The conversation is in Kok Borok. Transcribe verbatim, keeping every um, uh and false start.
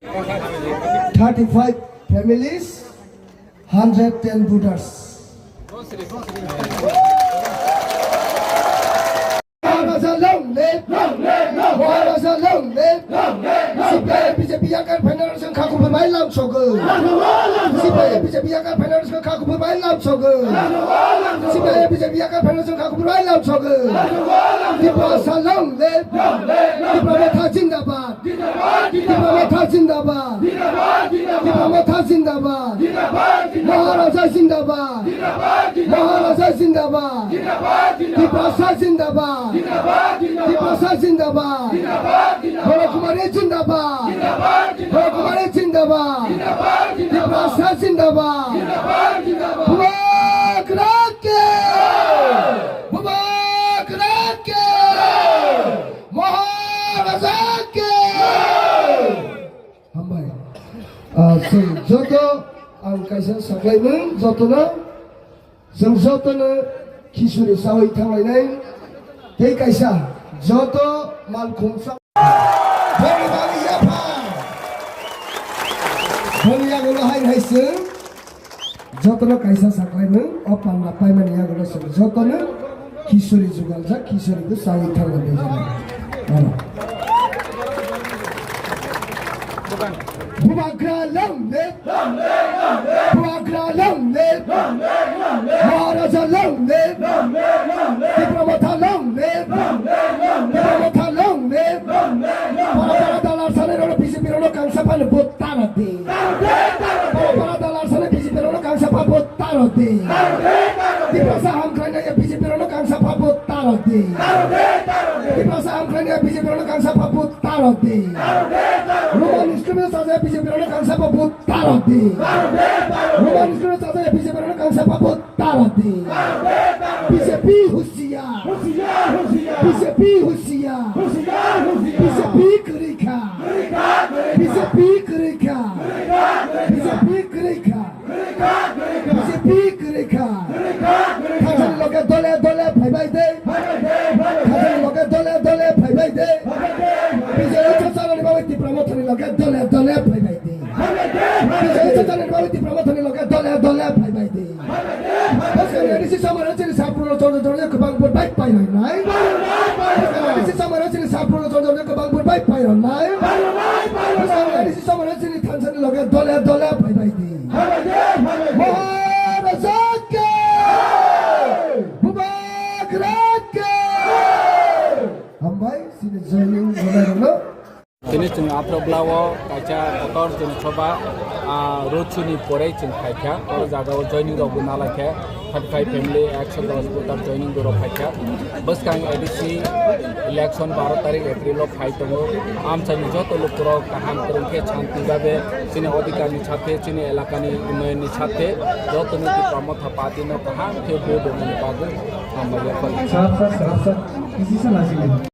Thirty-five families, hundred ten voters. Maharaja long live! Long live! Long live! Maharaja long live! Long live! Long live! C P I M B J P yakar phainai rok chwng kha kubui bai lam sogwi. Long live! C P I M B J P yakar phainai rok chwng kha kubui bai lam sogwi. Long live! C P I M B J P yakar phainai rok chwng kha kubui bai lam sogwi. Long live! Tiprasa long live! Long live! Long live! Tipra Motha jindabad! Tipra Motha jindabad! Tipra Motha jindabad! Maharaja jindabad! Maharaja jindabad! Tiprasa jindabad! Tiprasa jindabad! Bhoro Kumari jindabad! Bhoro Kumari jindabad! Tiprasa jindabad! Bubagra ki! Bubagra ki! Maharaja ki! Hambai. Ah, chwng joto ang kaisa saklaimung jotono, chwng jotono khichuri chawi thanglainai. Tei kaisa joto malkhung sa-, boni bagwi yapha. Boni yagulo hai hai chwng jotono kaisa saklaimung, o panda paimani yagulo chwng jotono khichuri jugaljak, khichuri bo chawi thangna bejana. Ano. Bubagra long live! Bubagra long live! Maharaja long live! Tipra Motha long live! Tipra Motha long live! Para para dalar sani rolo B J P rolo kangsa pano vote taro di. Para para dalar sani B J P rolo kangsa pa vote taro di. Tiprasa hamkraina ya B J P rolo kangsa pa vote taro di. Tiprasa hamkraina ya B J P rolo kangsa pa vote taro di. Roman script saja ya B J P rolo kangsa pa vote taro di. Roman script saja ya B J P rolo kangsa pa vote taro di. B J P husiar. B J P husiar. B J P kwrwi kha. B J P kwrwi kha. B J P kwrwi kha. B J P kwrwi kha. Thangsani loge dole dole phaibai de. Thangsani loge dole dole phaibai de. B J P chacharani bagwi Tipra Mothani loge dole dole phaibai de. B J P chacharani bagwi Tipra Mothani loge dole dole phaibai de. Bwskang A D C samano chini sapruro chorjo chorjo kwbang vote bai pairoknai. Bwskang A D C samano chini sapruro chorjo chorjo kwbang vote bai pairoknai. Bwskang A D C samano chini thangsani loge dole dole phaibai di. Maharaja ki! Bubagra ki! Hambai, chini joining rwnairokno. Tini chwng aphro blao kaisa kotor chwng soba, ah, road show ni pore chwng phaikha. O jagao joining rok bo nalaikha. Thirty-five family, ekso dos voter joining borok phaikha. Bwskang A D C election baro tarik April o phai tongo. Amchaini joto lukurok kaham kwrwng khe shanti babe chini odhikar ni sathe, chini elaka ni unnoyon ni sathe joto ni Tipra Motha party no kaham khe vote rwna bagwi hambai yapharkha. Sir, sir, sir, sir, kisi sana sini.